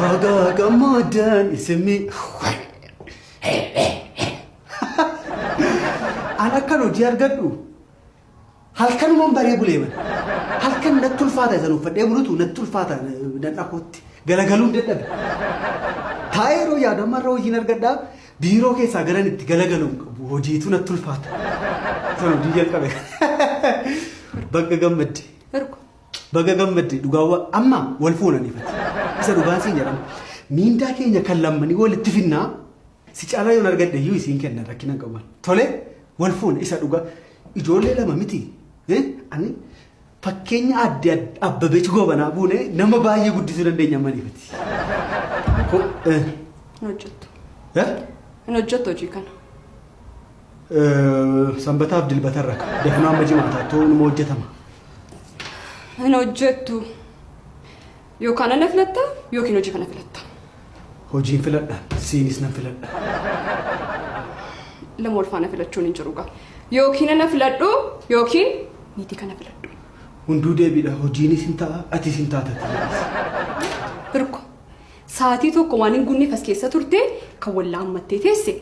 Baga gammadan isinmi. An akkan hojii argadhu halkanuman baree bulee mana. Halkan natti ulfaata isan uffadhee bulutu natti ulfaata nan dhakootti galagaluun dadhabe. Taa'ee yeroo yaadu amma irra hojiin argadhaa biiroo keessaa garan itti galagalu hin qabu hojiitu natti ulfaata. Isan hojii jalqabe. Bakka gammadde. Hirko. Baga gammadde dhugaa amma wal fuunan ifati. Isa dhugaan siin jedhama. Miindaa keenya kan lammanii walitti finnaa si caalaa yoon argadhe iyyuu isiin kenna rakkina hin qabu. Tole wal fuuna isa dhugaa ijoollee lama miti. Ani fakkeenya adde Abbabech Goobanaa buune nama baay'ee guddisuu dandeenya amma ifati. Hin hojjettu. Hin hojjettu hojii kana. Sanbataaf dilbatarra dafnoo amma jimaataattuu numa hojjetama. Hin hojjettu. Yookaan ana filatta yookiin hojii kana filatta. Hojiin filadha siinis nan filadha. Lama wal faana filachuun hin jiru gaa. Yookiin ana filadhu yookiin niitii kana filadhu. Hunduu deebiidha hojiinis hin ta'a atis hin taata. Hirko sa'aatii tokko waan hin guunneef as keessa turte kan wal haammattee teesse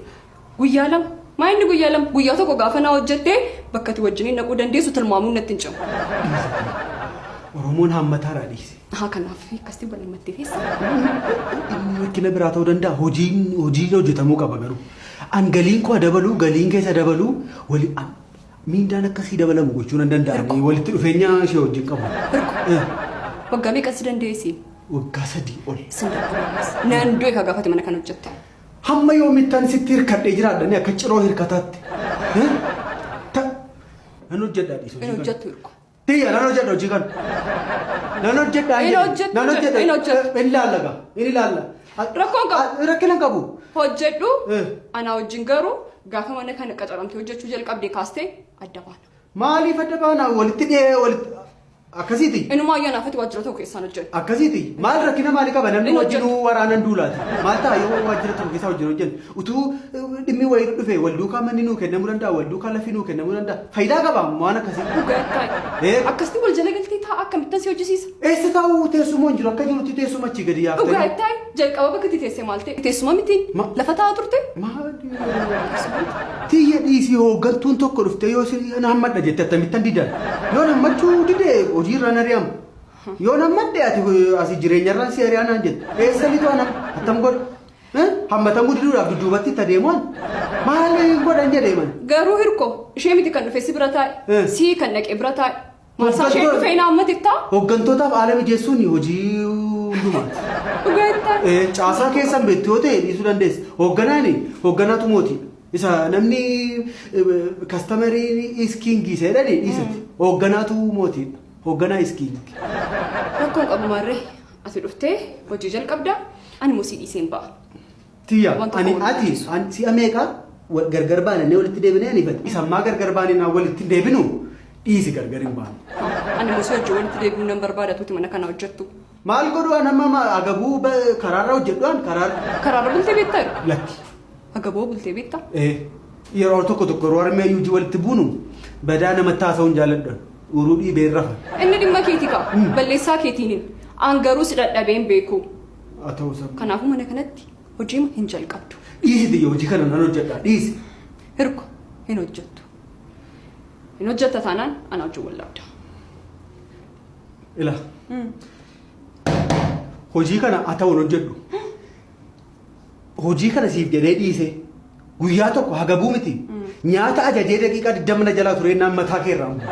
guyyaa lama. Maa inni guyyaa lama guyyaa tokko gaafa naa hojjettee bakka ati wajjiniin dhaquu dandeessu tilmaamuun natti hin cimu. Oromoon haammataadha dhiise. Haa kanaaf akkasitti wal hammattee teessa. Inni rakkina biraa ta'uu danda'a. Hojiin hojiin hojjetamuu qaba garuu. An galiin koo dabaluu galiin keessa dabaluu wali an miindaan akkasii dabalamu gochuu nan danda'a. Walitti dhufeenya ishee wajjin qabu. Hirko. Waggaa meeqa si dandeessi? Waggaa 3 ol. Sin dadhabamas. Nan du'e ka gaafate mana kan hojjette. Hamma yoomittan sitti hirkadhee jiraadhani akka ciroo hirkataatti. Nan hojjedha dhiisu. Hin hojjettu hirko. Tiyya nan hojjedha hojii kana. Nan hojjedha. Hin hojjettu Nan hojjedha. hin hojjettu. Hin laalla gaa. Hin ilaalla. Rakkoon qabu. Rakkina hin qabu. Hojjedhu. Anaa wajjin garuu gaafa mana kana qacaramtee hojjechuu jalqabde kaastee adda baana. Maaliif adda baana walitti dhiyee walitti Akkasiiti. Inumaa ayyaana afati waajjira tokko keessaan hojjennu. Akkasiiti. Maal rakkina maalii qaba namni Inni wajjinuu waraanan duulaati. Maal ta'a yoo waajjira tokko keessaa wajjin hojjennu. Utuu dhimmi wayii dhufe wal duukaa manni nuu kennamuu danda'a, wal duukaa lafi nuu kennamuu danda'a. Faayidaa qaba waan akkasii. Dhugaa taa'i. Akkasitti wal jala galtee taa'a akkamittan si hojjisiisa. Eessa taa'u teessuma hin jiru akka jirutti teessuma achii gadi Dhugaa yaaftanii. taa'i jalqaba bakka itti teesse maal ta'e teessuma mitiin lafa taa'aa turte. Maal Tiyya dhiisii hooggantuun tokko dhuftee yoo isin na hammadha jette akkamittan didan. Yoon hammachuu dide hojiirraa na ari'ama. Yoon hammadhe ati asii jireenyarraan si ari'aa naan jette. Eessa lixu anam attam godha. Hammatamuu diduudhaaf dudduubatti itti adeemuun maal godhan jedhee man. Garuu hirko ishee miti kan dhufe si bira taa'e sii kan dhaqe bira taa'e. Maal isheen dhufee na hammatittaa? Hooggantootaaf haala mijeessuun hojii hundumaati. Dhugaa jettaa? Caasaa keessan beektu yoo ta'e dhiisuu dandeessa. Hoogganaan hoogganaatu mootii. Isa namni kastamerii is king isa jedhani dhiisati. Hoogganaatu mootiidha. Hoogganaa is king. Rakkoon qabu maarree ati dhuftee hojii jalqabda ani immoo sii dhiiseen ba'a. Tiyya Wanta ani tokko ati an si'a meeqa gargar baanannee walitti deebinee ani ifatti. Isa ammaa gargar baanee naan walitti hin deebinu dhiisi gargar hin baanu. Ani immoo si wajjin walitti deebi'uu nan barbaada tuuti mana kana hojjettu. Maal godhu an amma agabuu karaarra hojjedhu an karaarra. Karaarra bultee beektaa yeroo? Lakki. Agaboo bultee beektaa? Ee yeroo tokko tokko yeroo harmee yuujii walitti buunu badaa namatti haasa'uun jaalladhu. Uruu dhiibee rafa. Inni dhimma keeti kaa. Balleessaa keetiinin. An garuu si dadhabee hin beeku. Haa ta'u sabni. Kanaafuu mana kanatti hojiima hin jalqabdu. Dhiisi tiyya hojii kana nan hojjedha dhiisi. Hirko hin hojjettu. Hin hojjetta taanaan ana wajjin wal dhabda. Ila. Hojii kana haa ta'u hin hojjedhu. Hojii kana siif jedhee dhiise. Guyyaa tokko hagabuu miti. Nyaata ajajee daqiiqaa 20 na jalaa turee naan mataa kee irraa muru.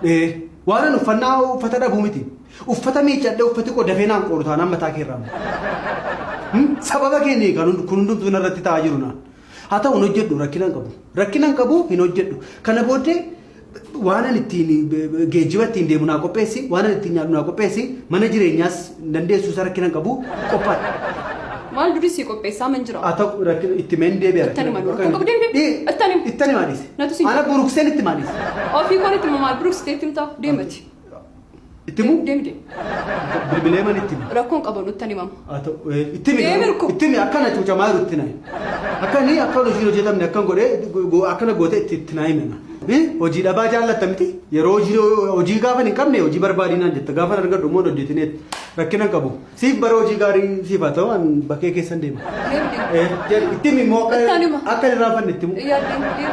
Ee, waan an uffannaa uffata dhabuu miti. Uffata miiccadhee uffati koo dafee naan qooru taanaan mataa kee irraa muru. Sababa keeni kan kun hundumtuu narratti ta'aa jiru naan. Haa ta'u hin hojjedhu rakkina hin qabu. Rakkina hin qabu hin hojjedhu. Kana booddee waan ani ittiin geejjiba ittiin deemu naa qopheessi, waan ani ittiin nyaadhu naa qopheessi, mana jireenyaas hin dandeessu isa rakkina hin qabu qophaa'e. Maal durii sii qopheessaa man jira. Haa ta'u rakkina itti meen deebi'a. Ittan hima dura. Qabu deemi deemi. Ittan hima. Ittan himaa dhiise. Natu siin Ana burukseen itti himaa dhiise. Ofii koon itti hima maal buruksitee itti himtaa deemati. Itti himuu? Deemi deemi. Bilbilee man itti hima. Rakkoon qabu nutti himama. Haa ta'u itti himi. Deemi Hirko. Itti himi akkana cuucamaa jiru itti nahi. Akka inni akka hojiin hojjetamne akkan godhee akkana goote itti itti naa hime. Hojii dhabaa jaallatta miti? Yeroo hojii hojii gaafan hin qabne hojii barbaadinaan jetta. Gaafan argadhu immoo hojjetineet rakkina hin qabu. Siif bara hojii gaarii siif haa ta'u an bakkee keessan deema. Deem deem. Itti himi immoo Ittaan hima. akka hin raafanne itti himu. Yaaddeen deem.